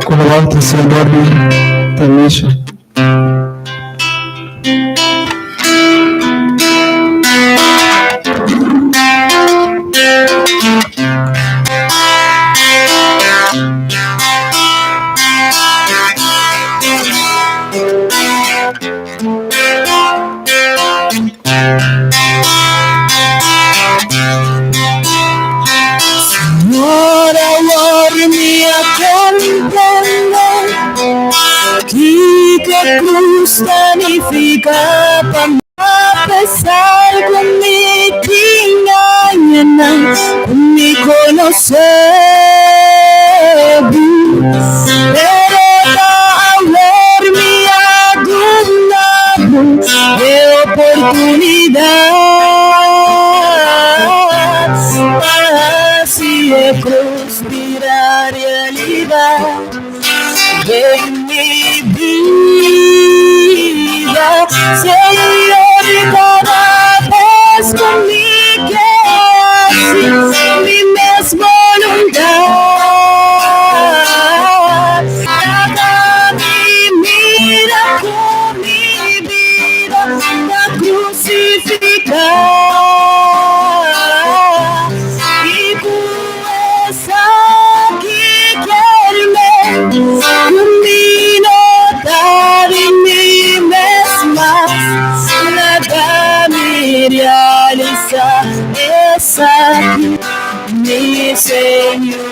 Ku lo wòrdu trese dor di Tanisha. Señor, awor mi a comprende kiko cruz ta nifica pa mi. A pesar cu mi tin añanan cu mi conoce bo, pero ta awor mi a duna bo e oportunidad pa haci e cruz bira realidad den mi bida. Señor, cada bes cu mi ke haci mi mes boluntad, laga mi mira cu mi bida ta crucifica y cu esaki kier men cu mi no ta di mi mes mas. Laga mi realisa esaki, mi Señor.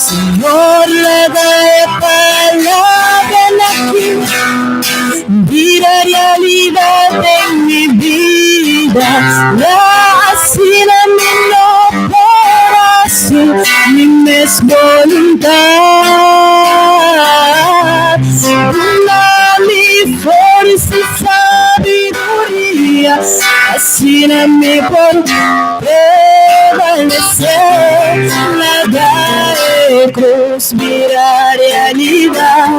Señor, laga e palabra aki bira realidad den mi bida. Ya asina mi no por haci mi mes boluntad. Duna mi forsa y sabiduria, asina mi por prevalecé. Laga e cruz bira realidad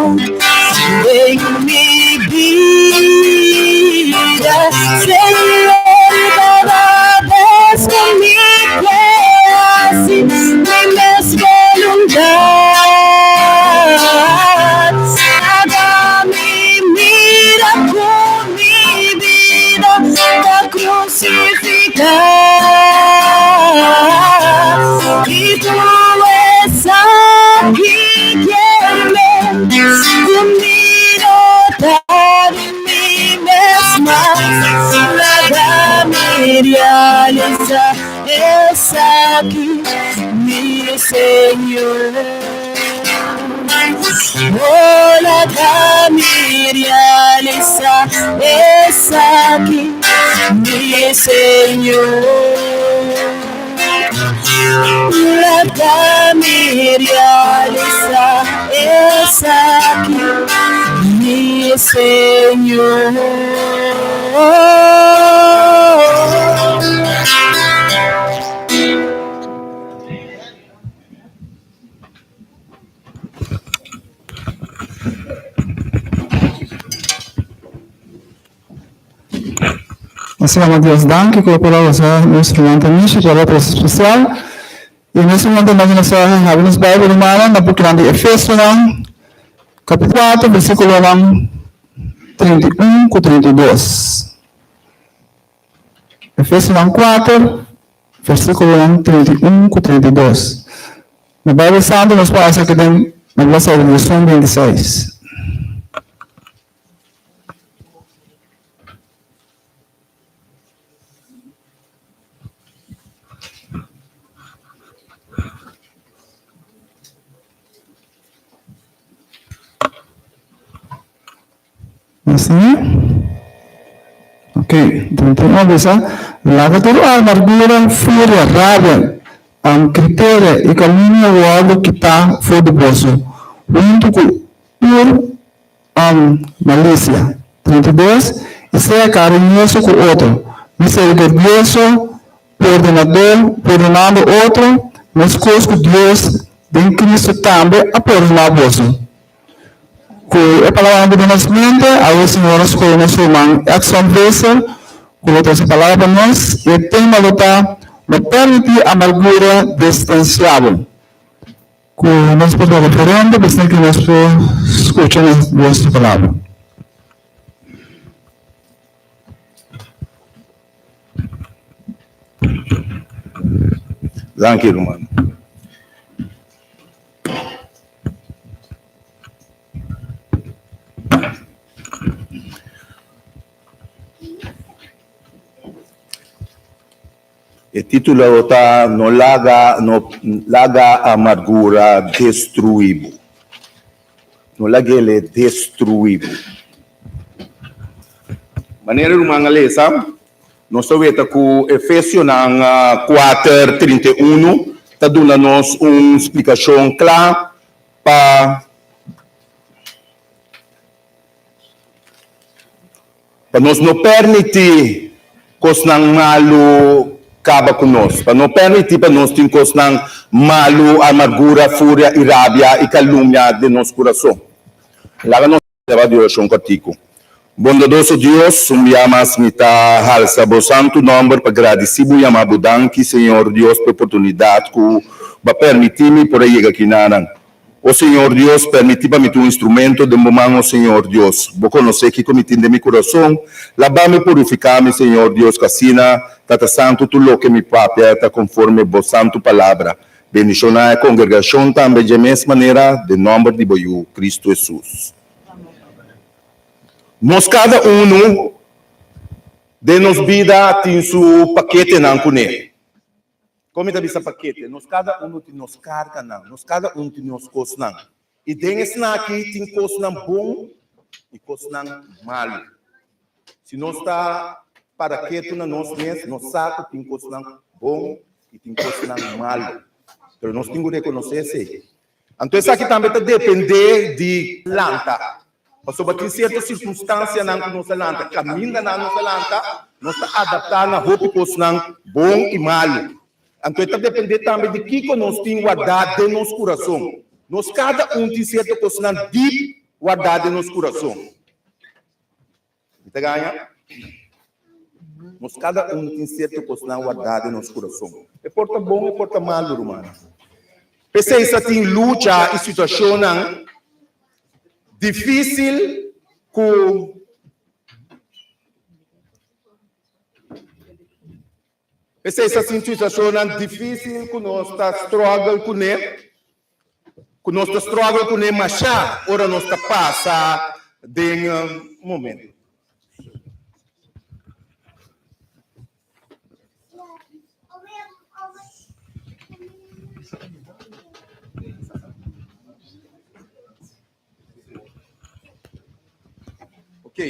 den mi bida. Señor, cada bes cu mi ke haci mi mes boluntad, laga mi mira cu mi bida ta crucifica y cu esaki kier men cu mi no ta di mi mes mas. Laga mi realisa esaki, mi Señor. Oh, laga mi realisa esaki, mi Señor. Laga mi realisa esaki, mi Señor. Nos ta yama Dios danki ku e por a usa nos ruman Tanisha ku a trese spesial. I nos ruman Tanisha nos a habri nos Bijbel rumannan na bukinan di Efesonan kapitulo 4 versikulonan 31 ku 32. Efesonan 4 versikulonan 31 ku 32. Na Bijbel Santu nos por hasa aki den na bladzijde 226. Asina? Ok, 31 bisa, Laga tur amargura, furia, rabia, kriteria i kalumnia wòrdu kitá for di boso, huntu ku tur malisia. 32, I sea kariñoso ku otro, miserikordioso, pordonador, pordonando otro, meskos ku Dios den Kristu tambe a pordoná boso. Ku e palabranan ku den nos mente, awe Señor a skohe nos ruman Edson Visser ku lo trese palabra pa nos i e tema lo ta. No permití amargura distansiá bo. Ku nos por ta referente pa esnan ku nos por skucha na Dios su Palabra. Danki ruman. E título ta No laga no laga amargura destruí bo. No lag'el destruí bo. Manera e ruman a lesa, nos ta weta ku Efesionan kuater 31 ta duna nos un splikashon kla pa Pa nos no permití kosnan malu kaba ku nos, pa no permití pa nos tin kosnan malu, amargura, furia i rabia i kalumnia den nos kurason. Laga nos leba di orashon kòrtiku. Bondadoso Dios, un bia mas mi ta halsa Bo santu nòmber pa gradisí Bo yama Bo danki, Señor Dios, pa e oportunidat ku Bo a permití mi por a yega kinanan. O Señor Dios, permití pa mi ta un instrumento den Bo man, o Señor Dios. Bo konosé kiko mi tin den mi kurason. Labá mi, purifiká mi, Señor Dios, ku asina ta ta santu tur loke mi papia ta konforme Bo santu palabra. Bendishoná e kongregashon tambe dje mes manera, den nòmber di Bo Yu, Kristu Hesus. Nos kada unu den nos bida tin su paketenan kuné. Kon mi ta bisa pakete? Nos kada unu tin nos karganan, nos kada un tin nos kosnan. I den esnaki tin kosnan bon i kosnan malu. Si nos ta para ketu na nos mes, nos sa ku tin kosnan bon i tin kosnan malu. Pero nos tin ku rekonosé esei. Anto esaki tambe ta dependé di lanta. Pasobra tin sierto sirkunstansianan ku nos a lanta, kamindanan nos a lanta, nos ta adaptá na hopi kosnan bon i malu. Anto e ta dependé tambe di kiko nos tin wardá den nos kurason. Nos kada un tin sierto kosnan dip wardá den nos kurason. Mi ta gaña? Nos kada un tin sierto kosnan wardá den nos kurason. E por ta bon, e por ta malu, rumannan. P'esei sa tin lucha i situashonnan difísil ku. P'esei sa tin situashonnan difísil ku nos ta struggle kuné, ku nos ta struggle kuné mashá ora nos ta pasa den momento. Ok.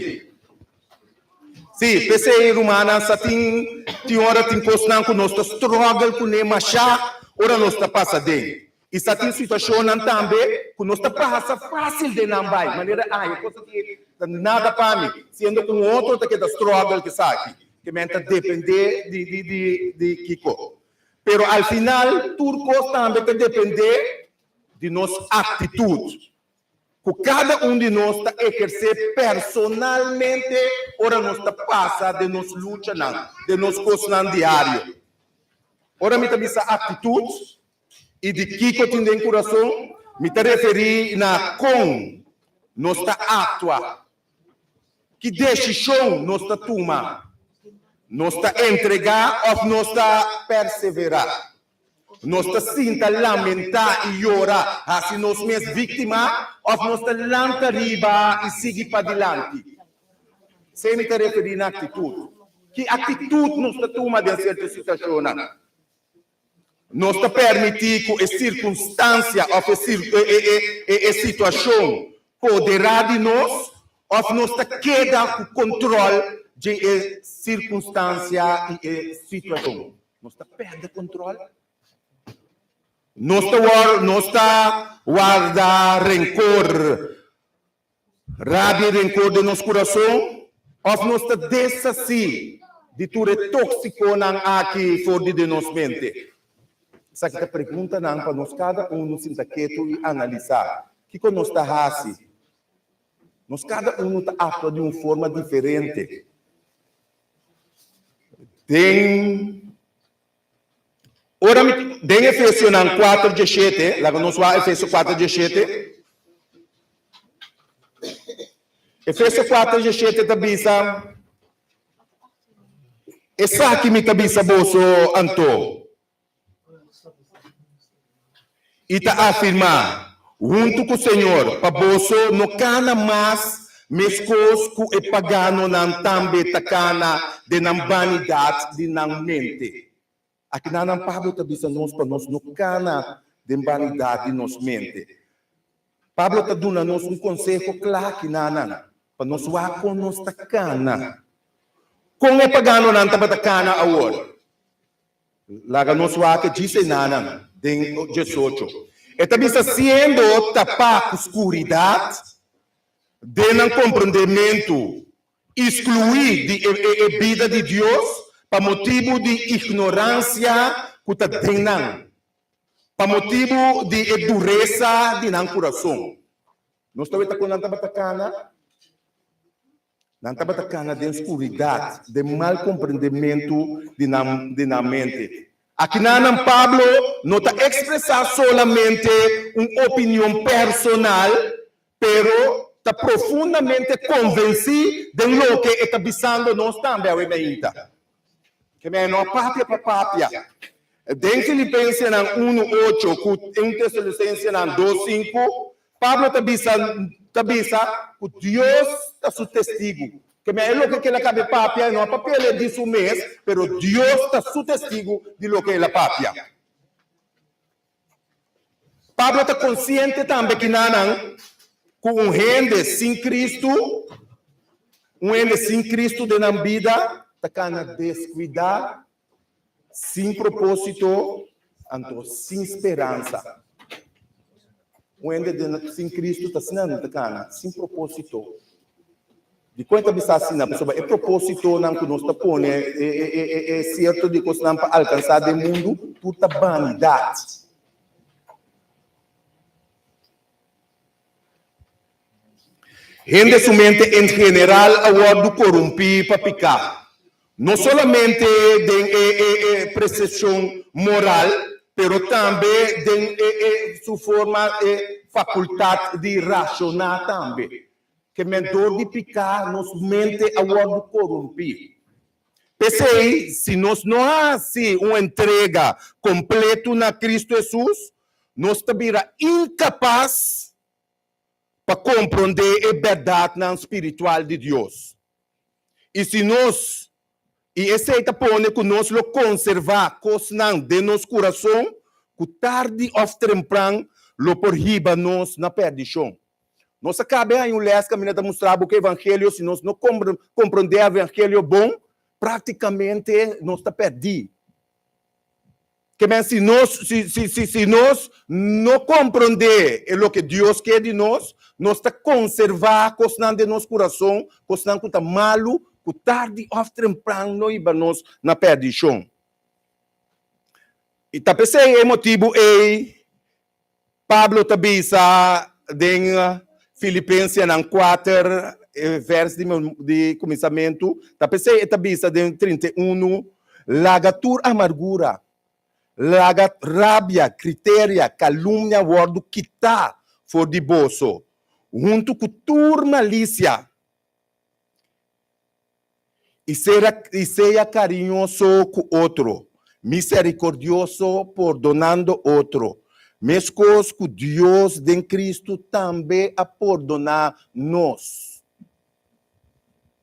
Sí, p'esei rumannan sa tin tin ora tin kosnan ku nos ta struggle kuné mashá ora nos ta pasa den. I sa tin situashonnan tambe ku nos ta pasa fásil den nan bai, manera ay e kos aki ta nada pa mi, siendo ku un otro ta keda struggle ku esaki. Ke men ta dependé di di di di kiko. Pero al final tur kos tambe ta dependé di nos aktitut ku kada un di nos ta ehersé personalmente ora nos ta pasa den nos luchanan, den nos kosnan diario. Ora mi ta bisa aktitut i di kiko tin den kurason, mi ta referí na kon nos ta aktua, ki desishon nos ta tuma, nos ta entregá òf nos ta perseverá. Nos ta sinta lamentá i yora, hasi nos mes víktima, òf nos ta lanta riba i sigui padilanti? Esei mi ta referí na aktitut. Ki aktitut nos ta tuma den sierto situashonnan? Nos ta permití ku e sirkunstansia òf e situashon poderá di nos, òf nos ta keda ku kontròl dje e sirkunstansia i e situashon? Nos ta perde control. Nos ta wor, nos ta warda rencor, rabia y rencor den nos curason of nos ta deshaci di tur e toxiconan aki for di den nos mente? Esaki ta preguntanan pa nos cada uno sinta ketu y analisa. Kico nos ta haci? Nos cada uno ta actua di un forma diferente. Den. Ora mi, den Efesionan 4 17, laga nos wak Efesio 4 17. Efesio 4 17 ta bisa, Esaki mi ta bisa boso anto, i ta afirmá huntu ku Señor, pa boso no kana mas meskos ku e paganonan tambe ta kana den nan banidat di nan mente. Akinanan Pablo ta bisa nos pa nos no kana den banidat di nos mente. Pablo ta duna nos un konseho kla akinanan pa nos wak kon nos ta kana. Kon e paganonan tabata kana awor? Laga nos wak e djis enanan den 18. E ta bisa siendo tapá ku skuridat den nan komprendementu, iskluí di e bida di Dios pa motibu di ignoransia ku ta den nan, pa motibu di e duresa di nan kurason. Nos ta weta kon nan tabata kana? Nan tabata kana den skuridat, den mal komprendementu di nan di nan mente. Akinanan Pablo no ta ekspresá solamente un opinion personal, pero ta profundamente konvensí den loke e ta bisando nos tambe awe mainta. Ke men no a papia pa papia. Den Filipensenan unu ocho ku en Tesalonisensenan dos sinku, Pablo ta bisa ta bisa ku Dios ta su testigu. Ke men e loke ku el a kabe papia, e no a papia el di su mes, pero Dios ta su testigu di loke el a papia. Pablo ta konsiente tambe kinanan ku un hende sin Kristu, un hende sin Kristu den nan bida ta kana deskuidá, sin propósito, anto sin speransa. Un hende den sin Kristu ta asina nan ta kana, sin propósito. Dikon e ta bisa asina? Pasobra e propósitonan ku nos ta pone, e sierto di kosnan pa alkansá den mundu, tur ta banidat. Hende su mente en general a wòrdu korumpí pa piká, no solamente den e presepshon moral, pero tambe den e su forma, e fakultat di rashoná tambe. Ke men dor di piká nos mente a wòrdu korumpí. P'esei, si nos no hasi un entrega kompletu na Kristu Hesus, nos ta bira inkapas pa komprondé e bèrdatnan spiritual di Dios. I si nos, i esei ta pone ku nos lo konservá kosnan den nos kurason ku tardi òf trempran lo por hiba nos na pèrdishon. Nos a kabe haña un lès kaminda ta mustra bo ku evangelio, si nos no komprondé evangelio bon, praktikamente nos ta pèrdí. Ke men si nos, si, si, si, si nos no komprondé e loke Dios ke di nos, nos ta konservá kosnan den nos kurason, kosnan ku ta malu, ku tardi òf trempran lo hiba nos na pèrdishon. I ta p'esei e motibu ei Pablo ta bisa den Filipensenan kuater, e vèrs di di kuminsamentu, ta p'esei e ta bisa den 31, Laga tur amargura, laga rabia, kriteria, kalumnia wòrdu kitá for di boso, huntu ku tur malisia. I sera i sea kariñoso ku otro, miserikordioso, pordonando otro, meskos ku Dios den Kristu tambe a pordoná nos.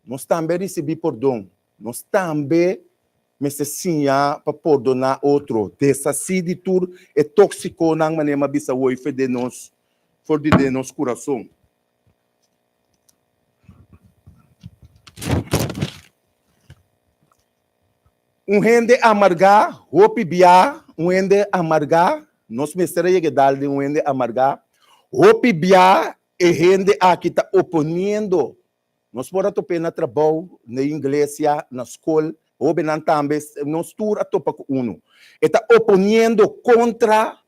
Nos tambe a risibí pordon. Nos tambe mester siña pa pordoná otro, deshasí di tur e tóksikonan manera mi a bisa hoy for den nos, for di den nos kurason. Un hende amargá, hopi bia, un hende amargá, nos mester a yega dal den un hende amargá, hopi bia e hende aki ta oponiendo, nos por a top'é na trabou, na iglesia, na skol, hóbennan tambe, nos tur a topa ku unu. E ta oponiendo kontra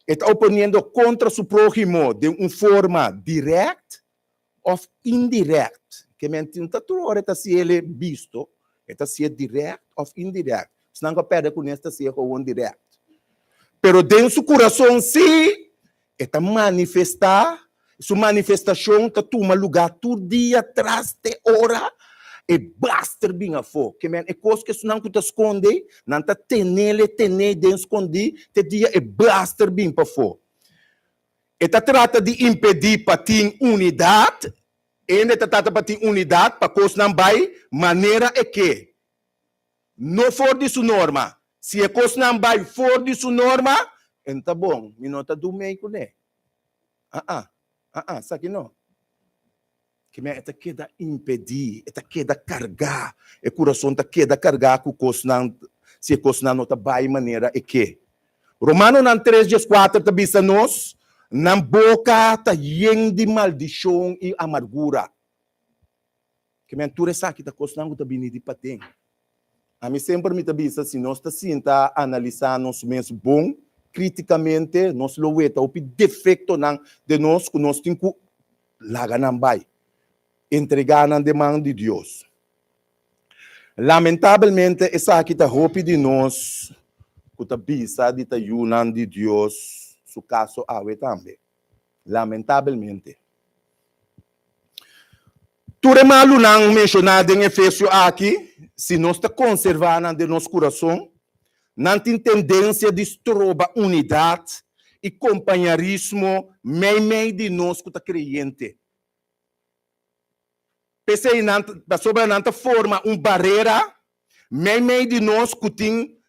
E ta oponiendo kontra su próhimo den un forma dirèkt òf indirèkt. Ke men tin ta tur ora e ta hasié el bisto, e ta hasié dirèkt òf indirèkt. Esnan ku a pèrdè kuné ta hasié gewoon dirèkt. Pero den su kurason sí e ta manifestá, su manifestashon ta tuma lugá tur dia tras te ora e baster bin afó. Ke men e kos ku esunnan ku ta skonde, nan ta tenel e ten'é den skondí te dia e baster bin pafó. E ta trata di impedí pa tin unidat, hende ta trata pa tin unidat pa kosnan bai manera e ke. No for di su norma. Si e kosnan bai for di su norma, e no ta bon. Mi no ta dumei kuné. Aa, aa, esaki no. Kimen e ta keda impedí, e ta keda kargá, e kurason ta keda kargá ku kosnan, si e kosnan no ta bai manera e ke. Romanonan tres dieskuater ta bisa nos, Nan boka ta yen di maldishon i amargura. Kimen tur esaki ta kosnan ku ta bini di paden. Ami semper mi ta bisa si nos ta sinta analisá nos mes bon, kritikamente, nos lo weta hopi defektonan den nos ku nos tin ku laga nan bai, entregá nan den man di Dios. Lamentabelmente esaki ta hopi di nos ku ta bisa di ta yunan di Dios su kaso awe tambe. Lamentabelmente. Tur e malunan menshoná den Efesio aki, si nos ta konservá nan den nos kurason, nan tin tendensia di stroba unidat i kompañarismo meimei di nos ku ta kreyente. P'esei nan, pasobra nan ta forma un barera meimei di nos ku tin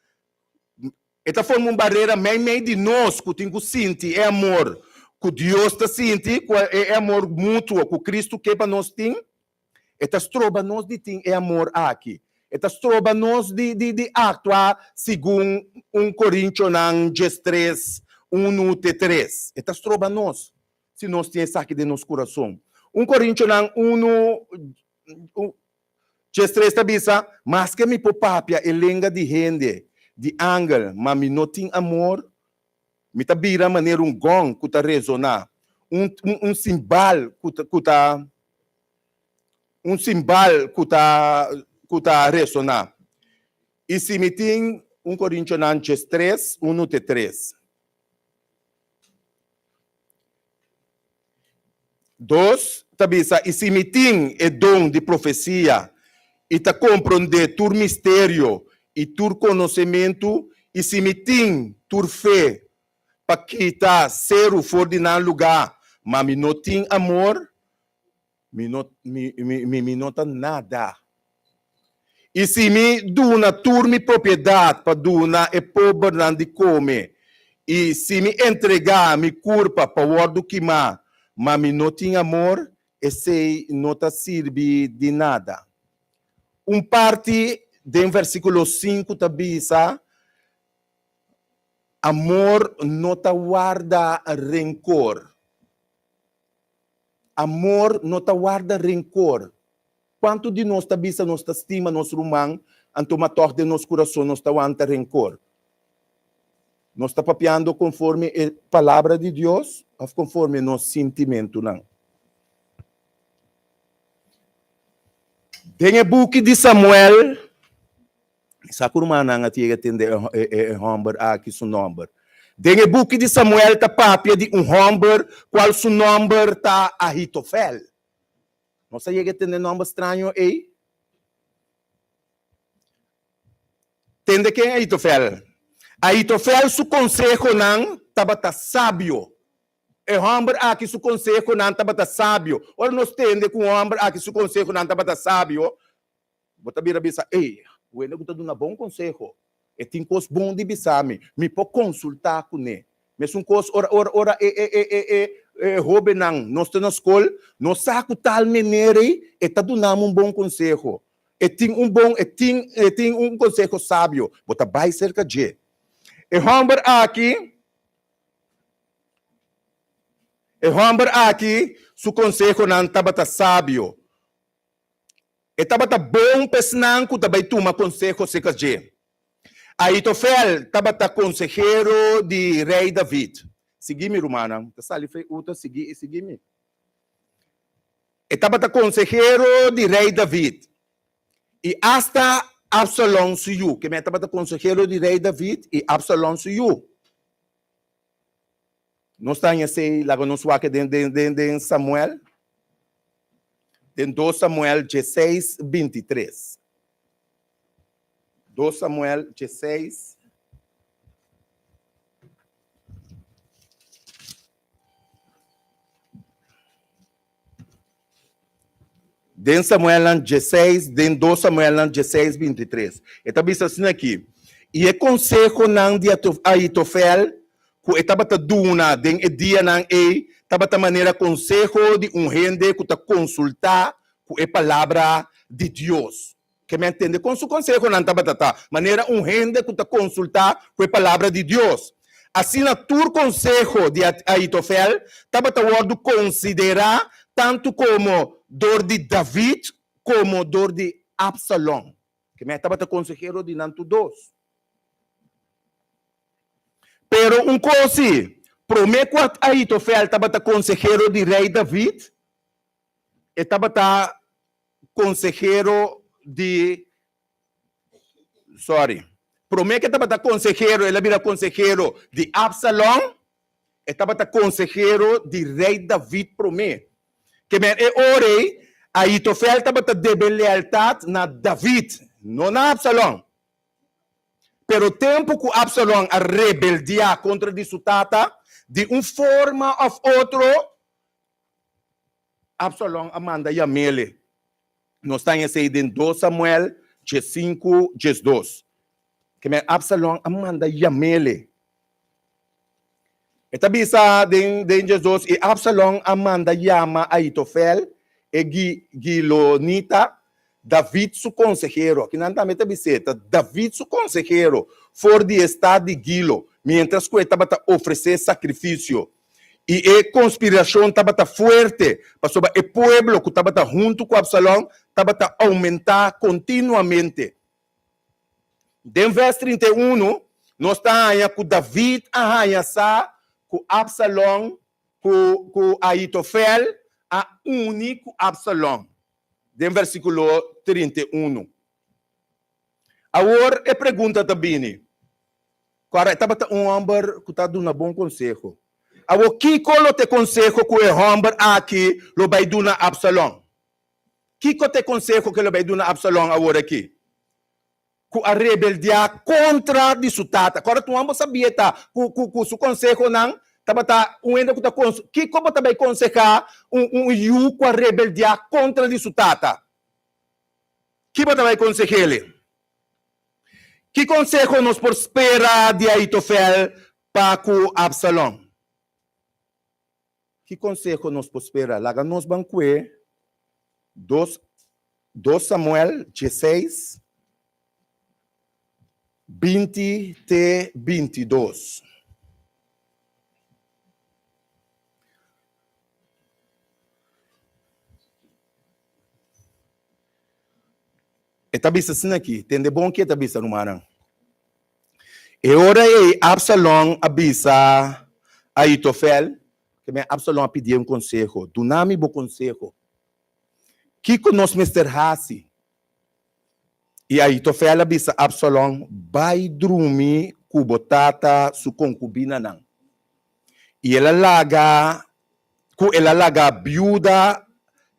E ta forma un barera meimei di nos ku tin ku sinti e amor ku Dios ta sinti, ku e amor mutuo ku Kristu ke pa nos tin. E ta stroba nos di tin e amor aki. E ta stroba nos di di di aktua segun un Korintionan diestres, unu te tres. E ta stroba nos si nos tin esaki den nos kurason. Un Korintionan unu. Diestres ta bisa, Maske mi por papia e lenga di hende, di angel, ma mi no tin amor, mi ta bira manera un gong ku ta resoná, un, un, un simbal ku ta, ku ta, un simbal ku ta, ku ta resoná. I si mi tin, un Korintionan diestres, unu te tres. Dos ta bisa, I si mi tin e don di profesia i ta komprondé tur misterio i tur konosementu, i si mi tin tur fe pa kita seru for di nan lugá, ma mi no tin amor, Mi no, mi, mi, mi, mi no ta nada. I si mi duna tur mi propiedat pa duna e pobernan di kome, i si mi entregá mi kurpa pa wòrdu kimá, ma mi no tin amor, esei no ta sirbi di nada. Un parti den versíkulo sinku ta bisa, Amor no ta warda renkor. Amor no ta warda renkor. Kuantu di nos ta bisa nos ta stima nos ruman, anto ma tòg den nos kurason nos ta wanta renkor? Nos ta papiando konforme e Palabra di Dios òf konforme nos sintimentunan? Den e buki di Samuel, Mi sa ku rumannan a yega tende e hòmber aki su nòmber. Den e buki di Samuel ta papia di un hòmber kual su nòmber ta Ahitofel. Nos a yega tende e nòmber straño ei? Tende ken Ahitofel? Ahitofel su konsehonan tabata sabio. E hòmber aki su konsehonan tabata sabio. Ora nos tende ku un hòmber aki su konsehonan tabata sabio, Bo ta bira bisa, Ey, wende ku ta duna bon konseho. E tin kos bon di bisa mi. Mi por konsultá kuné. Mesun kos ora ora ora e e e e e e hóbennan nos ta na skol, nos sa ku tal meneer ei e ta duna mi un bon konseho. E tin un bon e tin e tin un konseho sabio. Bo ta bai serka dje. E hòmber aki e hòmber aki su konsehonan tabata sabio. E tabata bon pa esnan ku ta bai tuma konseho serka dje. Ahitofel tabata konsehero di Rei David. Sigui mi, rumannan. Ta sali fe uta, sigui, sigui mi. E tabata konsehero di Rei David i asta Absalon su yu. Ke men tabata konsehero di Rei David i Absalon su yu. Nos ta haña esei, laga nos wak den den den den Samuel, den dos Samuel dieseis bintitres. Dos Samuel dieseis. Den Samuelnan dieseis, den dos Samuelnan dieseis bintitres, e ta bisa asina aki, I e konsehonan di Ahitofel ku e tabata duna den e dianan ei tabata manera konseho di un hende ku ta konsultá ku e palabra di Dios. Ke mi a tende kon su konsehonan tabata ta, manera un hende ku ta konsultá ku e palabra di Dios. Asina tur konseho di Ahitofel tabata wòrdu konsiderá tantu komo dor di David komo dor di Absalon. Ke mi a tabata konsehero di nan tur dos. Pero un kos si, promé ku Ahitofel tabata konsehero di rei David, e tabata konsehero di sorry prome ke tabata konsehero el a bira konsehero di Absalon e tabata konsehero di rei David prome ke men e ora ei Ahitofel tabata debe lealtat na David no na Absalon pero tempu ku Absalon a rebeldia kontra di su tata di un forma of otro Absalon a manda yam'ele. Nos ta haña esei den dos Samuel diesinku diesdos. Keme Absalon a manda yam'ele. E ta bisa den den diesdos, I Absalon a manda yama Ahitofel, e gi gilonita, David su konsehero. Akinan tambe ta bis'é, ta David su konsehero, for di e stat di Gilo, miéntras ku e tabata ofresé sakrifisio. I e konspirashon tabata fuerte, pasobra e pueblo ku tabata huntu ku Absalon tabata oumentá kontinuamente. Den vèrs 31, nos ta haña ku David a haña sa ku Absalon ku ku Ahitofel a uni ku Absalon, den versíkulo 31. Awor e pregunta ta bini, Kòrda, e tabata un hòmber ku ta duna bon konseho. Awor, kiko lo ta e konseho ku e hòmber aki lo bai duna Absalon? Kiko ta e konseho ku e lo bai duna Absalon awor aki, ku a rebeldiá kontra di su tata? Kòrda, tur hòmber sabia ta ku ku su konsehonan tabata un hende ku ta konse. Kiko bo ta bai konsehá un un yu ku a rebeldiá kontra di su tata? Ki bo ta bai konseh'el? Ki konseho nos por spera di Ahitofel pa ku Absalon? Ki konseho nos por spera? Laga nos ban kue dos dos Samuel dieseis, binti te bintidos. E ta bisa asina aki, tende bon ke e ta bisa, rumannan. E ora ei Absalon a bisa Ahitofel, ke men Absalon a pidié un konseho, Duna mi bo konseho. Kiko nos mester hasi? I Ahitofel a bisa Absalon, Bai drumi ku bo tata su konkubinanan. I el a laga ku el a laga biuda,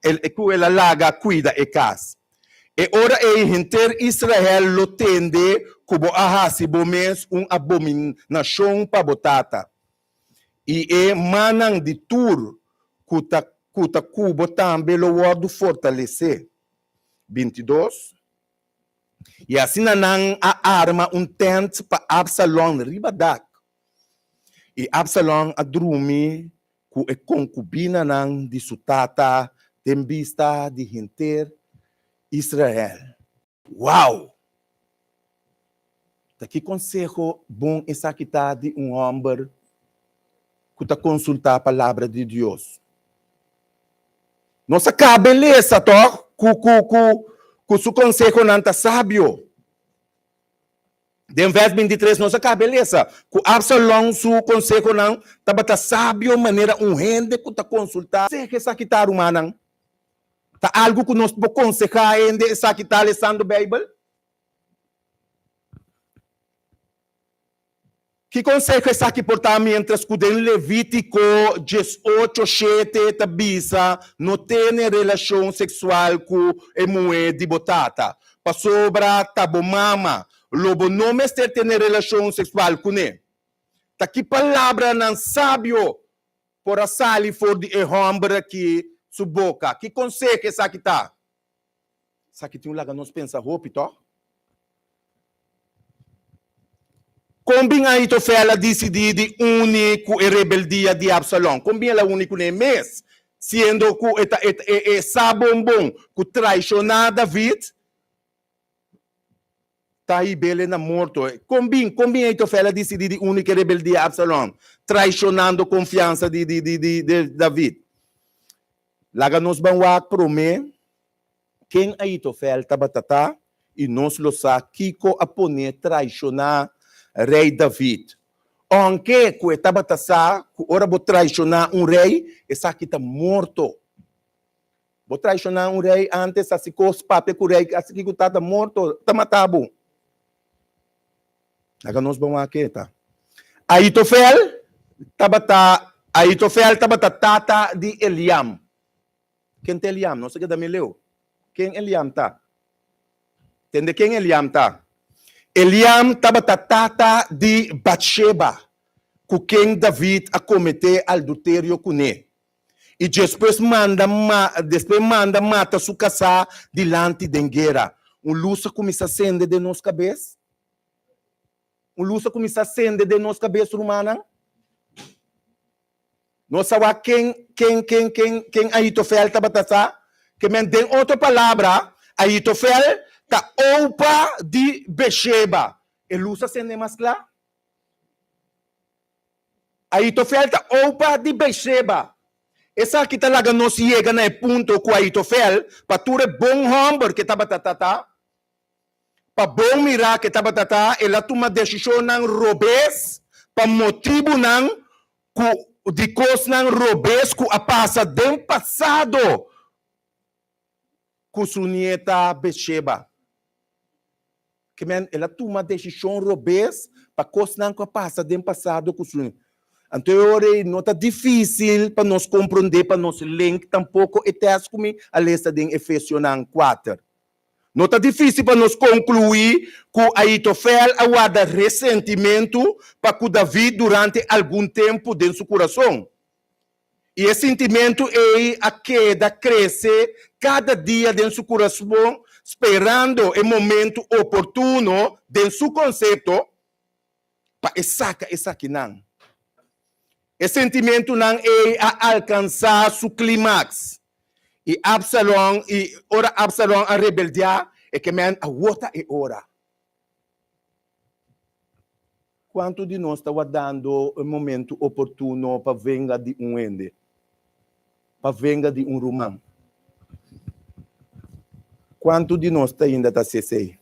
el, ku el a laga kuida e kas. E ora ei henter Israel lo tende ku bo a hasi bo mes un abominashon pa bo tata, i e mannan di tur ku ta ku ta ku bo tambe lo wòrdu fortalesé. 22 I asina nan a arma un tènt pa Absalon riba dak. I Absalon a drumi ku e konkubinanan di su tata den bista di henter Israel. Wow! Ta ki konseho bon esaki ta di un hòmber ku ta konsultá Palabra di Dios! Nos a kaba e lesa, tòg, ku ku ku ku su konsehonan ta sabio. Den vèrs bintitres nos a kaba e lesa ku Absalon su konsehonan tabata sabio manera un hende ku ta konsultá. Konseha esaki ta, rumannan? Ta algu ku nos por konsehá hende esaki ta lesando Beibel? Ki konseho esaki por ta miéntras ku den Levítiko 18, shete ta bisa no tene relashon seksual ku e muhé di bo tata, pasobra ta bo mama, lo bo no mester tene relashon seksual kuné? Ta ki palabranan sabio por a sali for di e hòmber akí su boka? Ki konseho esaki ta? Esaki tin un laga nos pensa hopi, tòg? Kon bin Ahitofel a disidí di uni ku e rebeldia di Absalon? Kon bin el a uni kuné mes, siendo ku e ta e sa bon bon ku traishoná David ta hib'el na morto? Kon bin kon bin Ahitofel a disidí di uni ku e rebeldia Absalon, traishonando konfiansa di di David? Laga nos ban wak promé ken Ahitofel tabata ta i nos lo sa kiko a pon'é traishoná Rei David. Ounke ku e tabata sa ku ora bo traishoná un rei, esaki ta morto. Bo traishoná un rei ántes hasi kos papia ku rei hasi kiko ta ta morto, ta mata bo. Laga nos ban wak ke ta. Ahitofel tabata Ahitofel tabata tata di Eliam. Ken ta Eliam? Nos a keda mi leu. Ken Eliam ta? Tende ken Eliam ta. Eliam tabata tata di Batsheba, ku ken David a kometé alduterio kuné i despues manda despues manda mata su kasá dilanti den guera. Un lus a kuminsá sende den nos kabes? Un lus a kuminsá sende den nos kabes, rumannan? Nos sa wak ken, ken, ken, ken, ken Ahitofel tabata sa? Ke men den otro palabra, Ahitofel ta opa di Besheba. E lus a sende mas kla? Ahitofel ta opa di Besheba. Esaki ta laga nos yega na e punto ku Ahitofel, pa tur e bon hòmber ke tabata ta ta, Pa bon mirá ke tabata ta, el a tuma desishonnan robes pa motibunan ku di kosnan robes ku a pasa den pasado ku su nieta Betsheba. Ke men, el a tuma desishon robes pa kosnan ku a pasa den pasado ku su. Anto e ora ei no ta difísil pa nos komprondé, pa nos link tampoko e tèst ku mi a lesa den Efesionan kuater. No ta difísil pa nos konkluí ku Ahitofel a warda resentimentu pa ku David durante algun tempu den su kurason. I e sintimentu ei a keda krese kada dia den su kurason, sperando e momentu oportuno den su konsepto pa e saka esakinan. E sentimentunan ei a alkansá su klimaks, i Absalon i ora Absalon a rebeldiá, e ke men awor ta e ora. Kuantu di nos ta wardando e momentu oportuno pa venga di un hende, pa venga di un ruman? Kuantu di nos ta ainda ta hasi esei?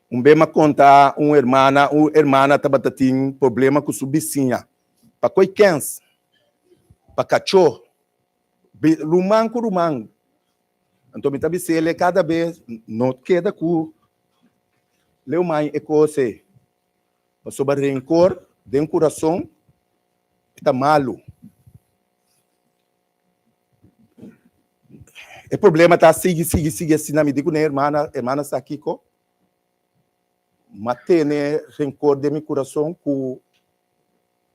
Un be m'a konta un hermana, un hermana tabata tin problema ku su bisiña pa koi kens, pa kachó, ruman ku ruman. Anto mi ta bis'el kada bes, no keda ku leu mai e kos ei, pasobra renkor den kurason ta malu. E problema ta sigui, sigui, sigui asina. Mi di ku ne hermana, hermana sa kiko? M'a tene rencor den mi curason cu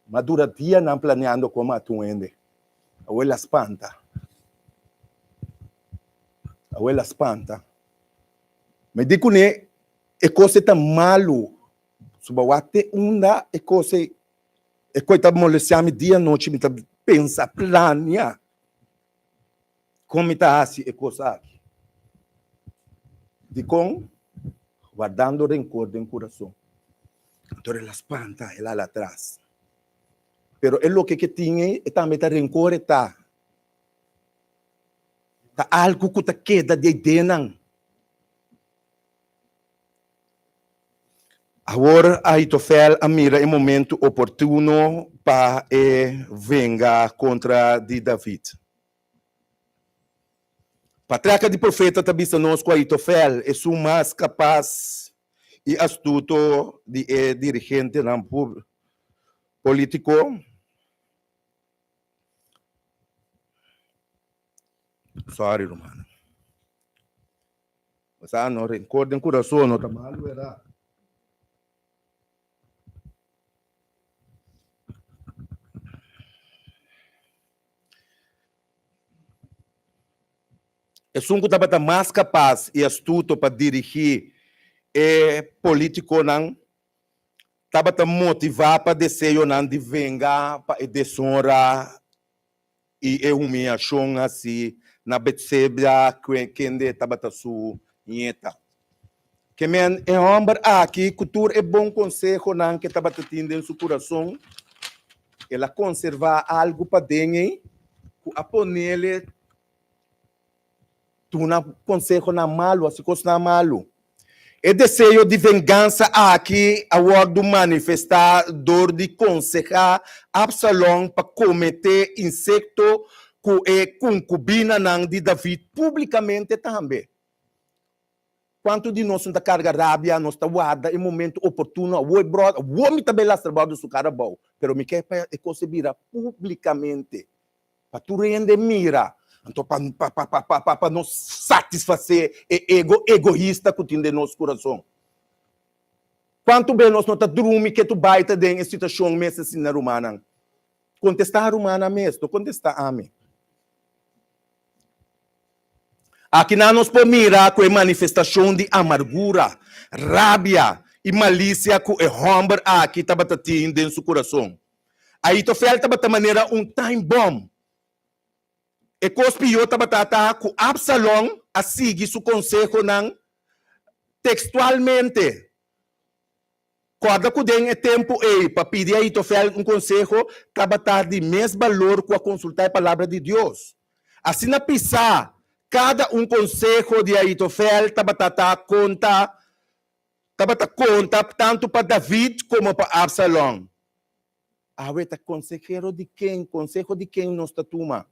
m'a dura dianan planeando con mata un hende. Awor el a spanta. Awor el a spanta. Mi di kuné e cos ei ta malu. Su bo wak te unda e cos ei, e cos ei ta molestia mi dia nochi. Mi ta pensa, plania Kon mi ta hasi e kos aki? Dikon? Wardando renkor den kurason. Anto el a spanta, el hala atras. Pero e loke ke tin ei, e tambe ta renkor e ta. Ta algu ku ta keda di ei dennan. Awor Ahitofel a mira e momento oportuno pa e venga kontra di David. Patriarka di profeta ta bisa nos ku Ahitofel esun mas kapas. i astuto di e dirigentenan polítiko. Sorry rumannan. Sa no rencor den curason no ta malu era. Esun ku tabata mas kapas i astuto pa dirigí e polítikonan tabata motivá pa deseonan di venga pa e deshonra i e humiashon hasí na Betseba kende tabata su nieta. Ke men e hòmber aki ku tur e bon konsehonan ke tabata tin den su kurason, el a konservá algu paden ei ku a ponele Duna konsehonan malu, hasi kosnan malu. E deseo di vengansa aki a wòrdu manifestá dor di konsehá Absalon pa kometé insekto ku e konkubinanan di David públikamente tambe. Kuantu di nos no ta karga rabia, nos ta warda e momento oportuno, awor bròder, awor mi ta bai lastra bròder su kara abou, pero mi ke pa e kos e bira públikamente. Pa tur hende mira, anto pa pa pa pa pa pa nos satisfasé e ego egoista ku tin den nos kurason. Kuantu be nos no ta drumi ke tu bai ta den e situashon mes asina, rumannan? Kontestá rumannan mes, no kontestá ami. Akinan nos por mira ku e manifestashon di amargura, rabia i malisia ku e hòmber aki tabata tin den su kurason. Ahitofel tabata manera un time bomb. E kos pió tabata ta ku Absalon a sigui su konsehonan tekstualmente. Kòrda ku den e tempu ei pa pidi Ahitofel un konseho tabata di mes balor ku a konsultá e Palabra di Dios. Asina pisá kada un konseho di Ahitofel tabata ta konta tabata konta tantu pa David komo pa Absalon. Awe ta konsehero di ken, konseho di ken nos ta tuma?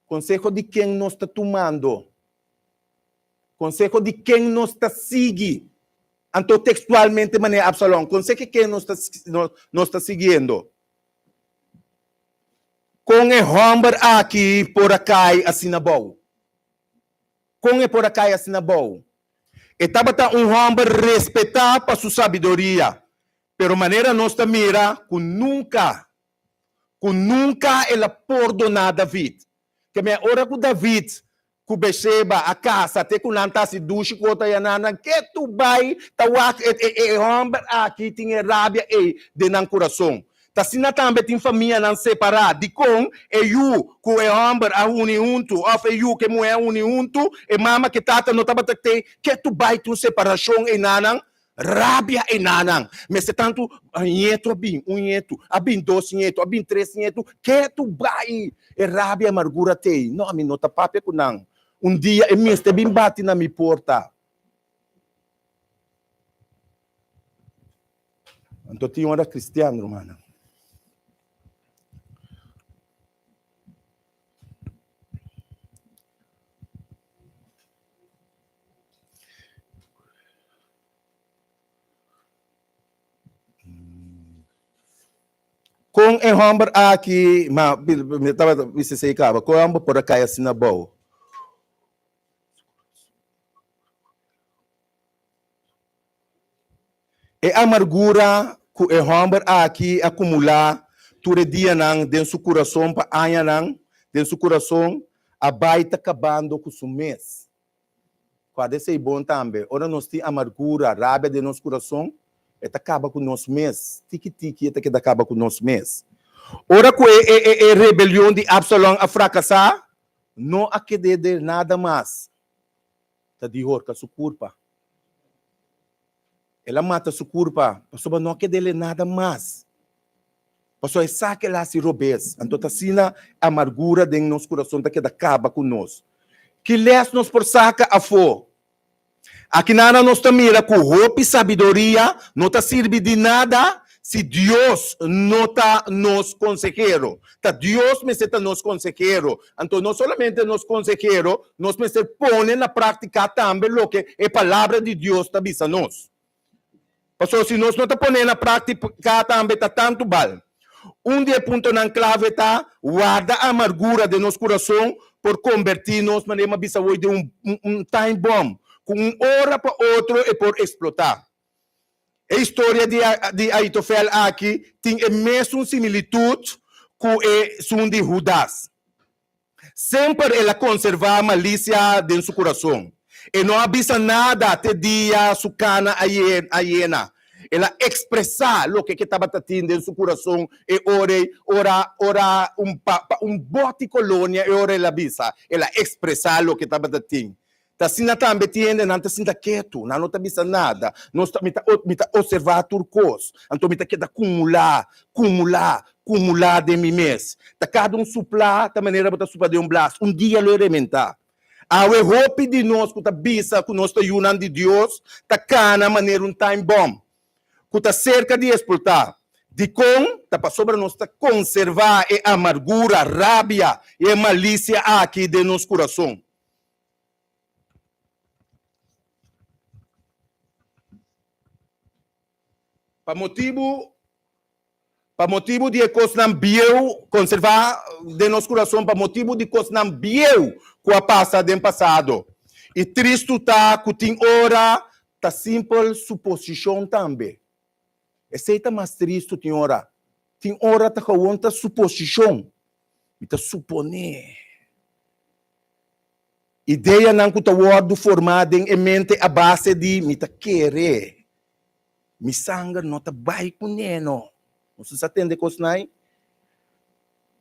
Konseho di ken nos ta tumando? Konseho di ken nos ta sigui? Anto tekstualmente manera Absalon, konseho di ken nos ta nos ta siguiendo? Kon e hòmber aki por a kai asina bou? Kon e por a kai asina bou? E tabata un hòmber respetá pa su sabiduria, pero manera nos ta mira ku nunka, ku nunka el a pordoná David. Ke mea ora ku David ku Betseba a kasa te ku nan ta hasi dushi ku otro ayanan, nan ketu bai ta wak e e hòmber aki tin e rabia ei den nan kurason. Ta asina tambe tin famianan separá. Dikon e yu ku e hòmber a uni huntu òf e yu ku e muhé a uni huntu, e mama ku e tata no tabata tei? Ketu bai tin un separashon einanan, rabia einanan. Mester tantu ñetu a bin, un ñetu, a bin dos ñetu, a bin tres ñetu, ketu bai e rabia e amargura tei. No, mi no ta papia ku nan. Un dia e mester bin bati na mi porta. Anto tin ora cristian, rumannan. Kon e hòmber aki, ma mi tabata bisa esei kaba, kon e hòmber por a kai asina abou? E amargura ku e hòmber aki a kumulá tur e dianan den su kurason pa añanan den su kurason a bai ta kabando ku su mes. Kòrda esei bon tambe, ora nos tin amargura, rabia den nos kurason, e ta kaba ku nos mes, tiki tiki e ta keda kaba ku nos mes. Ora ku e e rebelion di Absalon a frakasá, no a ked'é de nada mas. ta di horka su kurpa. El a mata su kurpa pasobra no a ked'é nada mas. Pasobra e sa ku el a hasi robes. Anto ta asina amargura den nos kurason ta keda kaba ku nos. Ki lès nos por saka afó? Aki nada nos ta mira ku hopi sabiduria no ta sirbi di nada. si Dios no ta nos konsehero. Ta Dios mester ta nos konsehero. Anto no solamente nos konsehero, nos mester pone na práktika tambe loke e Palabra di Dios ta bisa nos. Pasobra si nos no ta pone na práktika tambe ta tantu bal. Un di e puntonan klave ta warda amargura den nos kurason por kombertí nos, manera mi a bisa hoy, den un time bomb ku un ora pa otro e por eksplotá. E historia di Ahitofel aki tin e mesun similitut ku esun di Hudas. Semper el a konservá malisia den su kurason. E no a bisa nada te dia su kana a yena. El a ekspresá loke ke tabata tin den su kurason e ora ei, ora ora un pa pa un bòt di kolonia e ora el a bisa. El a ekspresá loke tabata tin. Ta asina tambe tin hende nan ta sinta ketu, nan no ta bisa nada. Nos ta, mi ta, mi ta observá tur kos, anto mi ta keda kumulá, kumulá, kumulá den mi mes. Ta kada un suplá ta manera bo ta supla den un blas, un dia lo e rementá. Awe hopi di nos ku ta bisa ku nos ta yunan di Dios ta kana manera un time bomb ku ta serka di eksplotá. Dikon? Ta pasobra nos ta konservá e amargura, rabia i e malisia aki den nos kurason. Pa motibu pa motibu di e kosnan bieu konservá den nos kurason pa motibu di kosnan bieu ku a pasa den pasado. I tristu ta ku tin ora ta simpel suposishon tambe. Esei ta mas tristu tin ora. Tin ora ta gewoon ta suposishon. Mi ta suponé. Ideanan ku ta wòrdu formá den e mente a base di mi ta kere. Mi sanger no ta bai kuné no. Nos sa tende kosnan ei?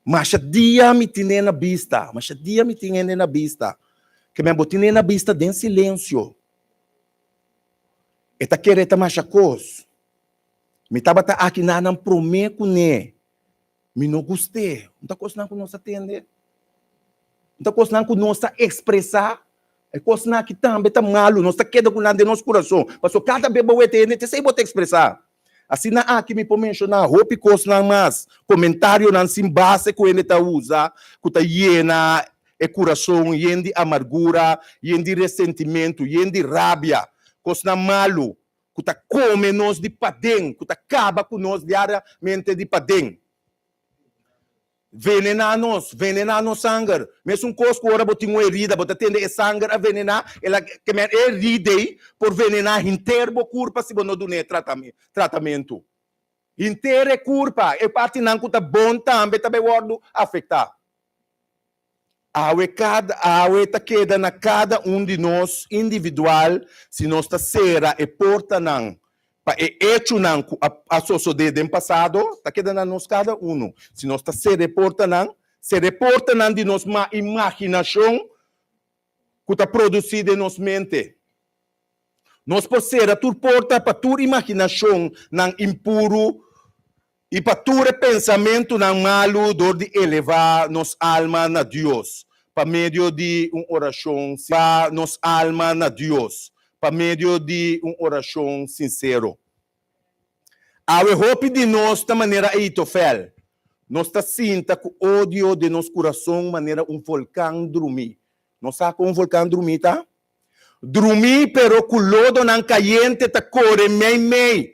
Masha dia mi tin'é na bista, masha dia mi tin hende na bista. Ke men bo tin'é na bista den silensio. E ta kere ta masha kos. Mi tabata aki nanan promé kuné. Mi no gust'é. Un ta kosnan ku nos a tende. Un ta kosnan ku nos ta ekspresá. E kosnan aki tambe ta malu. Nos ta keda ku nan den nos kurason. Pasobra kada bes bo wete hende, t'esei bo ta ekspresá. Asina aki mi por menshoná hopi kosnan mas, komentarionan sin base ku hende ta usa, ku ta yena e kurason yen di amargura, yen di resentimentu, yen di rabia, kosnan malu ku ta kome nos di paden, ku ta kaba ku nos diariamente di paden. Venená nos, venená nos sanger. Mesun kos ku ora bo tin un herida, bo ta tende e sanger a venená, el a ke men e herida ei por venená henter bo kurpa si bo no dun'é tratamentu. Henter e kurpa, e partinan ku ta bon tambe ta bai wòrdu afektá. Awe kada awe ta keda na kada un di nos individual si nos ta sera e portanan pa e echunan ku a a sosodé den pasado, ta keda na nos kada unu si nos ta sera e portanan, sera e portanan di nos ma imaginashon ku ta produsí den nos mente. Nos por sera tur porta pa tur imaginashonnan impuru i pa tur e pensamentunan malu dor di elevá nos alma na Dios pa medio di un orashon pa nos alma na Dios pa medio di un orashon sinsero. Awe hopi di nos ta manera Ahitofel. Nos ta sinta ku odio den nos kurason manera un volkan drumí. Nos sa kon un volkan drumí ta? Drumí pero ku lodonan kayente ta kore meimei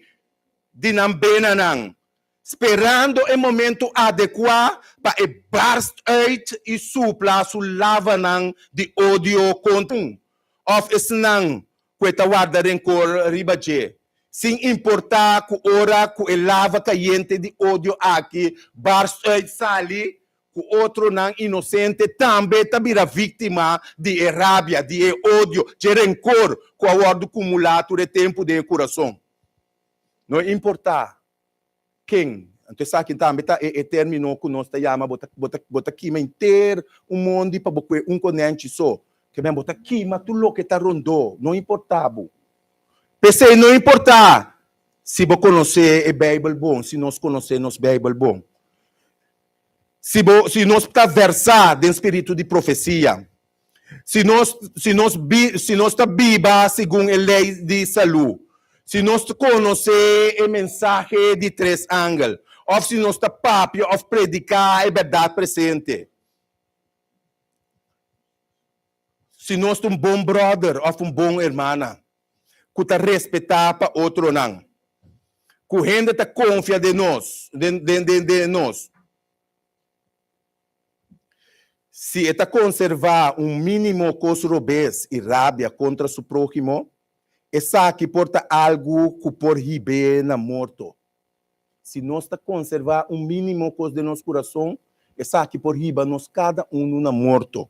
di nan benanan, sperando e momento adekuá pa e barst uit i supla su lavanan di odio kontra un òf esnan ku e ta warda renkor riba dje, sin importá ku ora ku e lava kayente di odio aki barst uit sali ku otronan inosente tambe ta bira víktima di e rabia, di e odio, dje renkor ku a wòrdu kumulá tur e tempu den e kurason. No importá ken, anto esaki tambe ta e término ku nos ta yama bo ta bo ta bo ta kima henter un mondi pa bo kue un konènchi so. Ke men bo ta kima tur loke ta rondó, no importá bo. P'esei no importá si bo konosé e Beibel bon, si nos konosé nos Beibel bon. Si bo, si nos ta versá den spiritu di profesia, si nos, si nos bi, si nos ta biba segun e lei di salú, Si nos ta konosé e mensahe di tres angel, òf si nos ta papia òf prediká e bèrdat presente. Si nos ta un bon bròder òf un bon hermana ku ta respetá pa otronan, ku hende ta konfia den nos, den nos. Si e ta konservá un mínimo kos robes i rabia kontra su próhimo, esaki por ta algu ku por hib'é na morto. Si nos ta konservá un mínimo kos den nos kurason, esaki por hiba nos kada unu na morto.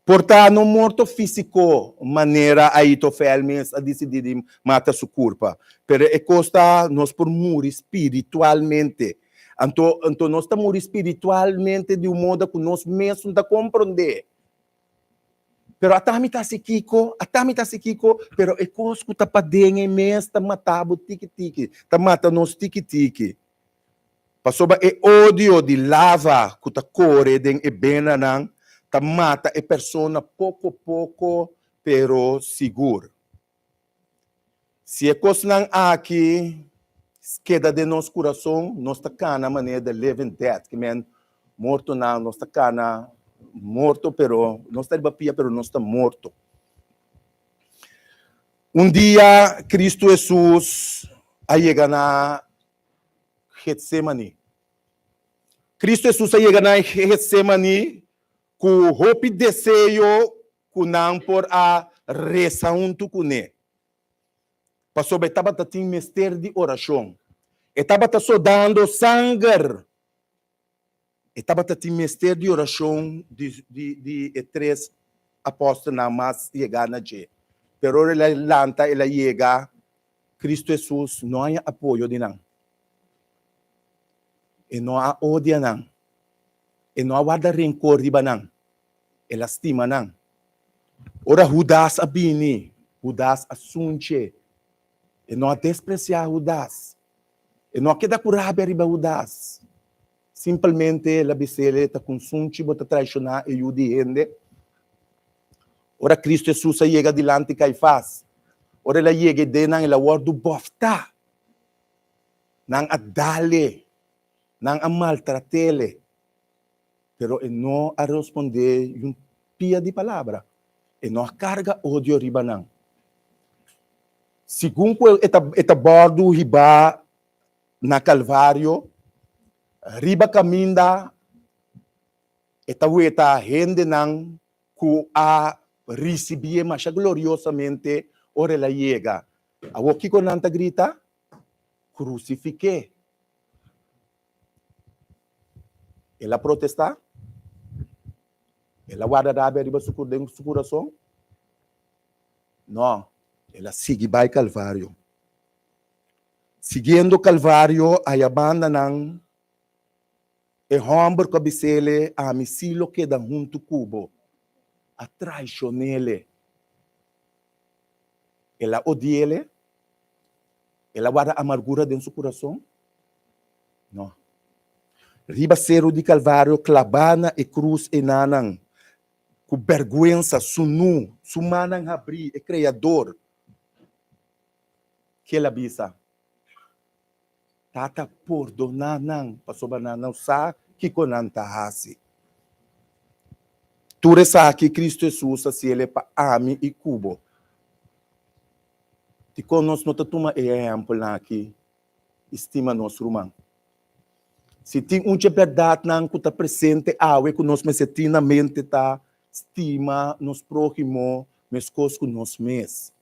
Por ta no morto físiko manera Ahitofel mes a disidí di mata su kurpa, pero e kos ta nos por muri spiritualmente. Anto, anto nos ta muri spiritualmente di un moda ku nos mes no ta komprondé. Pero ata mi ta hasi kiko, ata mi ta hasi kiko, pero e kos ku ta paden ei mes ta mata bo tiki tiki, ta mata nos tiki tiki. Pasobra e odio di lava ku ta kore den e benanan ta mata e persona poko poko pero sigur. Si e kosnan aki keda den nos kurason, nos ta kana manera the living dead, ke men mortonan, nos ta kana morto pero nos ta riba pia pero nos ta morto. Un dia Kristu Hesus a yega na Getsemani. Kristu Hesus a yega na Getsemani ku hopi deseo ku nan por a resa huntu kuné, pasobra e tabata tin mester di orashon. E tabata sodando sanger. E tabata tin mester di orashon di di e tres apòstelnan mas yegá na dje. Pero ora el a lanta, el a yega, Kristu Hesus no haña apoyo di nan. E no a odia nan. E no a warda renkor riba nan. El a stima nan. Ora Hudas a bini, Hudas a sunch'e. E no a despresiá Hudas. E no a keda ku rabia riba Hudas. Simpelmente el a bis'el, Ta ku un sunchi bo ta traishoná e Yu di hende? Ora Kristu Hesus a yega dilanti Kaifas, ora el a yega e denan, el a wòrdu bòftá. Nan a dal'e, nan a maltrat'el. Pero e no a respondé yun pia di palabra. E no a karga odio riba nan. Segun ku e ta e ta bòrdu hibá na Kalvario, riba kaminda e ta weta hendenan ku a risibié masha gloriosamente ora el a yega. Awor kiko nan ta grita? Krusifik'é! El a protestá? El a warda rabia riba su den su kurason? No, el a sigui bai Kalvario. Siguiendo Kalvario, aya banda nan, e hòmber ku a bis'ele, Ami sí lo keda huntu ku bo, a traishon'ele. El a odi'ele? El a warda amargura den su kurason? No. Riba seru di Kalvario, klabá na e krus enanan, ku bèrgwensa, sunú, su mannan habrí, e Kreador, ke el a bisa, Tata, pordoná nan, pasobra nan no sa kiko nan ta hasi. Tur esaki Kristu Hesus a hasiel pa ami i ku bo. Dikon nos no ta tuma e ehèmpelnan aki i stima nos ruman? Si tin un dje bèrdatnan ku ta presente awe ku nos mester tin na mente ta stima nos próhimo meskos ku nos mes.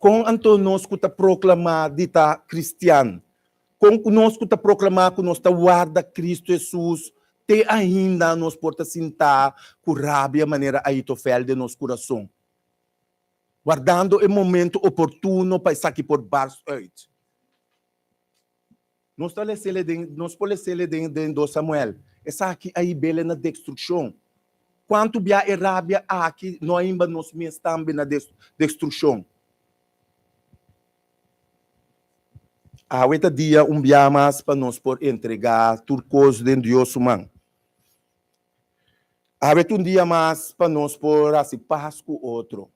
Kon anto nos ku ta proklamá di ta kristian, kon ku nos ku ta proklamá ku nos ta warda Kristu Hesus, te ainda nos por ta sintá ku rabia manera Ahitofel den nos kurason, wardando e momento oportuno pa esaki por bars uit? Nos ta lesele den, nos por lesele den, den dos Samuel. Esaki a hibele na destrukshon. Kuantu bia e rabia aki no a himba nos mes tambe na destrukshon? Awe ta dia un bia mas pa nos por entregá tur kos den Dios su man. Awe ta un dia mas pa nos por hasi pas ku otro.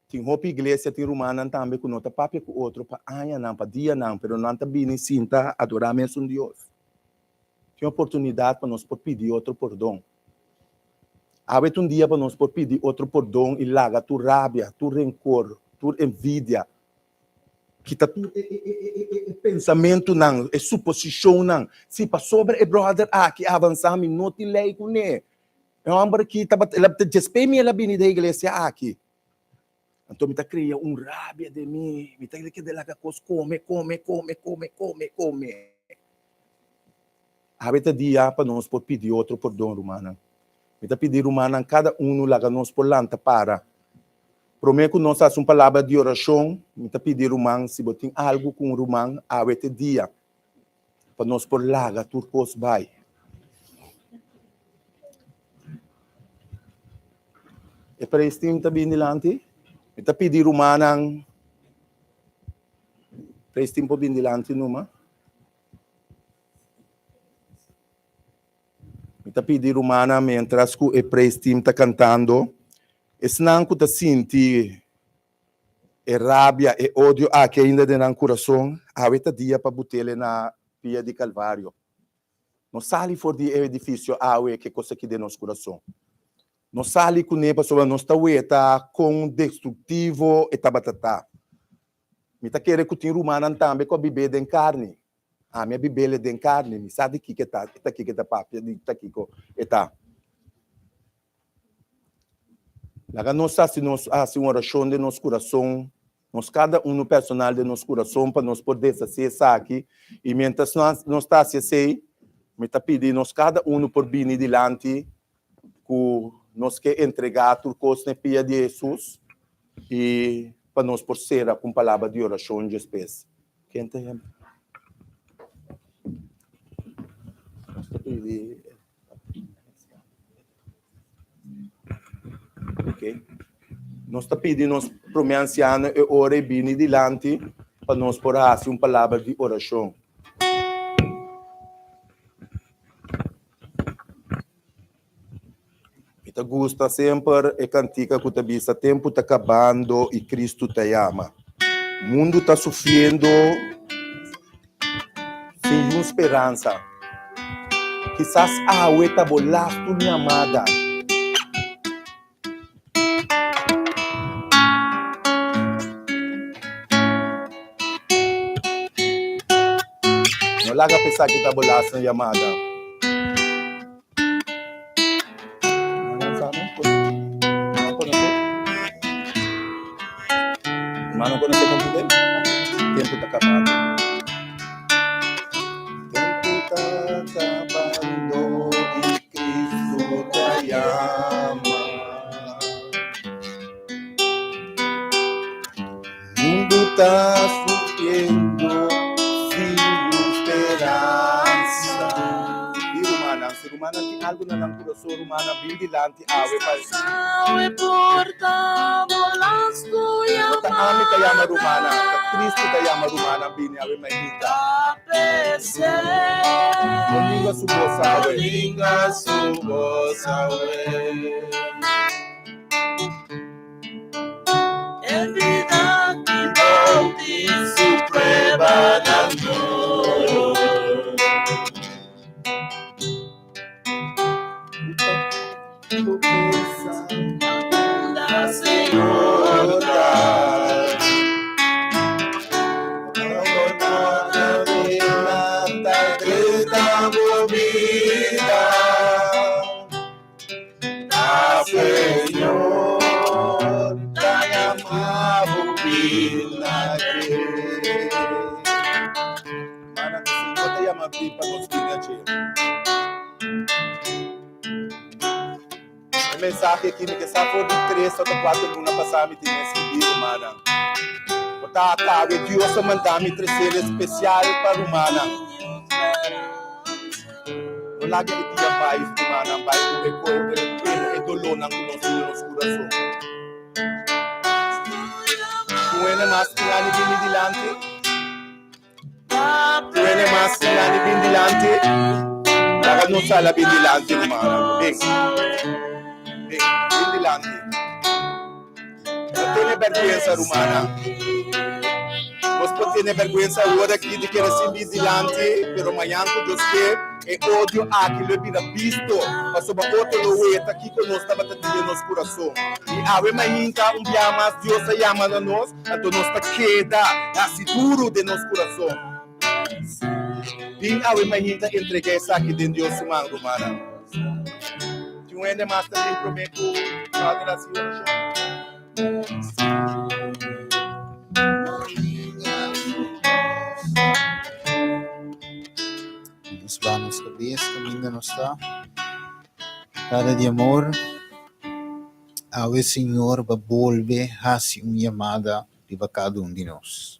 Tin hopi iglesia tin rumannan tambe ku no ta papia ku otro pa añanan, pa dianan, pero nan ta bini sinta adorá mesun Dios. Tin oportunidat pa nos por pidi otro pordon. Awe ta un dia pa nos por pidi otro pordon i laga tur rabia, tur renkor, tur envidia, kita tur e pensamentunan, e suposishonnan. Si pasobra e bròder aki a avansá mi no tin lei kuné. E hòmber aki tabata, el a djespé mi el a bini den iglesia aki. Anto mi ta kria un rabia den mi, mi ta keda laga kos kome, kome, kome, kome, kome, kome. Awe ta dia pa nos por pidi otro pordon, rumannan. Mi ta pidi rumannan kada unu laga nos por lanta para. Promé ku nos hasi un palabra di orashon, mi ta pidi ruman si bo tin algu ku un ruman, awe ta e dia pa nos por laga tur kos bai. E praise team ta bin dilanti. Mi ta pidi rumannan, praise team por bin dilanti numa. Mi ta pidi rumannan mientras ku e praise team ta kantando, esnan ku ta sinti E rabia, e odio aki ainda den nan kurason, awe ta dia pa butele na pia di Kalvario. No sali for di e edifisio awe ku e kos aki den nos kurason. No sali kuné pasobra nos ta weta kon destruktivo e tabata ta. Mi ta kere ku tin rumannan tambe ku a bib'é den karni. Ami a bib'é den karni, mi sa di kiko e ta, ta kiko e ta papia, di ta kiko e ta. Laga nos hasi nos hasi un orashon den nos kurason, nos kada unu personal den nos kurason pa nos por deshasí esaki. I miéntras nos ta hasi esei, mi ta pidi nos kada unu por bini dilanti ku nos ke entregá tur kos na e pia di Hesus i pa nos por sera ku un palabra di orashon djespes. Ken ta yama? Nos ta pidi. Ok. Nos ta pidi nos promé ansiano e ora e bini dilanti pa nos por hasi un palabra di orashon. Mi ta gusta semper e kantika ku ta bisa tempu ta kabando i Kristu ta yama. Mundu ta sufriendo sin yun speransa. Kisas awe ta bo lastu yamada. No laga p'esaki ta bo lastu yamada. Mano konosé kon ku Tempu ta kabando. Tempu ta kabando i Kristu ta yama. Mundu ta sufriendo sin speransa. I rumannan, si rumannan tin algu na nan kurason, rumannan bin dilanti awe pa. Awe por ta bo lastu No ta ami ta yama rumannan, ta Kristu ta yama rumannan bini awe mainta. No ninga su bos awe. No ninga su bos awe. E bida ki bou di su pruebanan duro. Unda Señor ta. Ta bo bida. Ta Señor ta yama bo bina dje. Mana ku Señor ta yama bi pa nos bini dje. E mensahe aki mi ke sa for di tres ota kuater luna pasá mi tin eskibí rumannan. Por ta akabe Dios a manda mi tresel espesial pa rumannan. No laga e dia bai, rumannan, bai ku e ko e pena, e dolónan ku nos tin den nos kurason. Ku hende mas tin ani bini dilanti? Ku hende mas tin ani bini dilanti? Laga nos sala bini dilanti, rumannan. Bin. Bin, bin dilanti. No tene. tene bèrgwensa, rumannan. Nos por tene bèrgwensa awor aki di kere sirbi dilanti, pero mañan ku Dios ke, e odio aki lo e bira bisto, pasobra otro lo weta kiko nos tabata tin den nos kurason. I awe mainta, un biaha mas Dios a yama na nos, anto nos ta keda hasi duru den nos kurason. Bin awe mainta entregá esaki den Dios su man, rumannan. Tin un hende mas ta bin promé ku Brother hasi orashon? Nos ba nos kabes kaminda nos ta. Tata di amor, awe Señor ba bolbe hasi un yamada riba kada un di nos.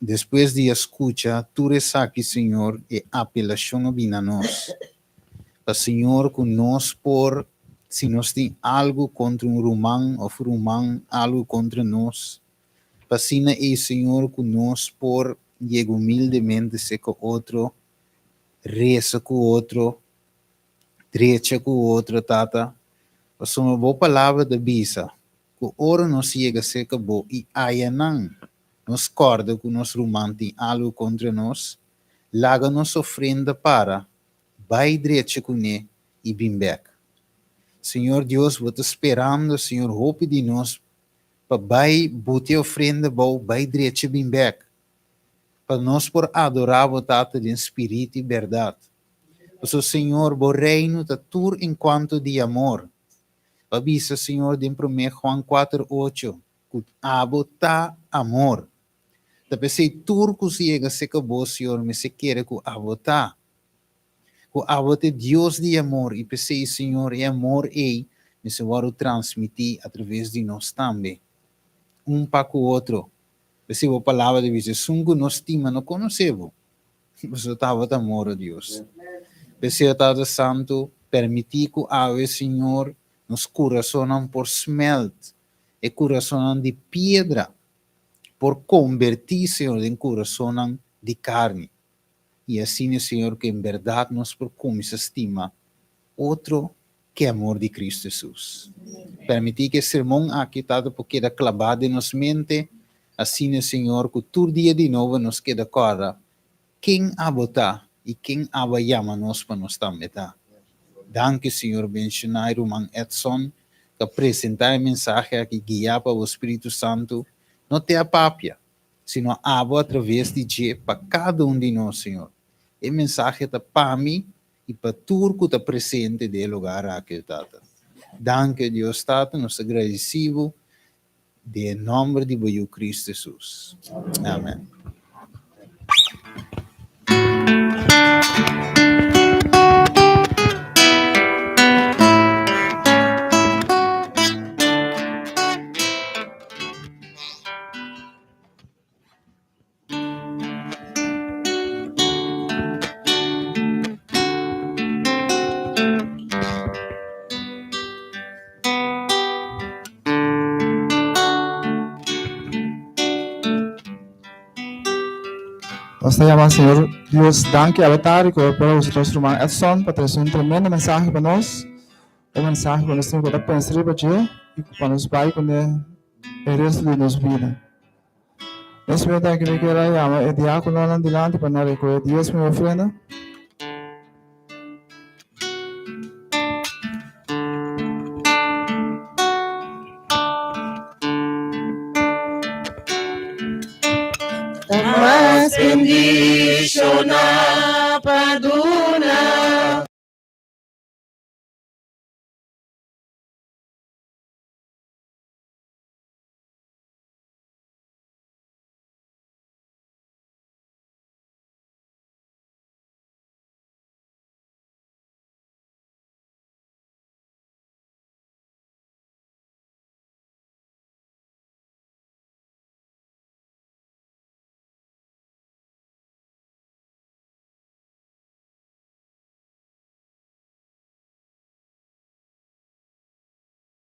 Despues di a skucha tur esaki, Señor, e apelashon a bini na nos, pa Señor ku nos por, si nos tin algu kontra un ruman òf ruman algu kontra nos, pa asina ei, Señor, ku nos por yega humildemente serka otro, resa ku otro, drecha ku otro, Tata, pasobra Bo Palabra ta bisa ku ora nos yega serka Bo i ayanan nos kòrda ku nos ruman tin algu kontra nos, laga nos ofrenda para, bai drecha kuné i bin bèk. Señor Dios, Bo ta sperando, Señor, hopi di nos pa bai buta e ofrenda bou, bai drecha bin bèk, pa nos por adorá Bo, Tata, den spiritu i bèrdat. Pasobra, Señor, Bo Reino ta tur en kuanto di amor. Bo a bisa, Señor, den promé Juan kuater ocho, ku Abo ta amor. Ta p'esei tur ku si yega serka Bo, Señor, mester kere ku Abo ta. Ku Abo ta e Dios di amor, i p'esei, Señor, e amor ei mester wòrdu transmití atraves di nos tambe, un pa ku otro. P'esei Bo Palabra ta bisa, Esun ku no stima no konosé Bo. Pasobra tabata amor, o Dios. P'esei, o Tata Santu, permití ku awe, Señor, nos kurasonnan por smèlt, e kurasonnan di piedra por kombertí, Señor, den kurasonnan di karni. I asina, Señor, ku en bèrdat nos por kuminsá stima otro ku e amor di Kristu Hesus. Permití ku e sermon aki, Tata, por keda klabá den nos mente, asina, Señor, ku tur dia di nobo nos keda kòrda ken Abo ta i ken Abo a yama nos pa nos tambe ta. Danki, Señor. Benshoná e ruman Edson ku a presentá e mensahe aki guiá pa Bo Spiritu Santu. No te a papia, sino Abo atraves di dje pa kada un di nos, Señor. E mensahe ta pa mi i pa tur ku ta presente den e lugar aki, Tata. Danki, o Dios Tata, nos ta gradisí Bo den e nòmber di Bo Yu Kristu Hesus. Amen. Nos ta yama Señor Dios danki awe tardi ku por a usa nos ruman Edson pa trese un tremendo mensahe pa nos. Un mensahe ku nos tin ku ta pensa riba dje i ku pa nos bai kuné e resto di nos bida. Nos meta aki mi kier a yama e diakononan dilanti pa nan rekohe diesmo i ofrenda. Mas bendishoná pa duna.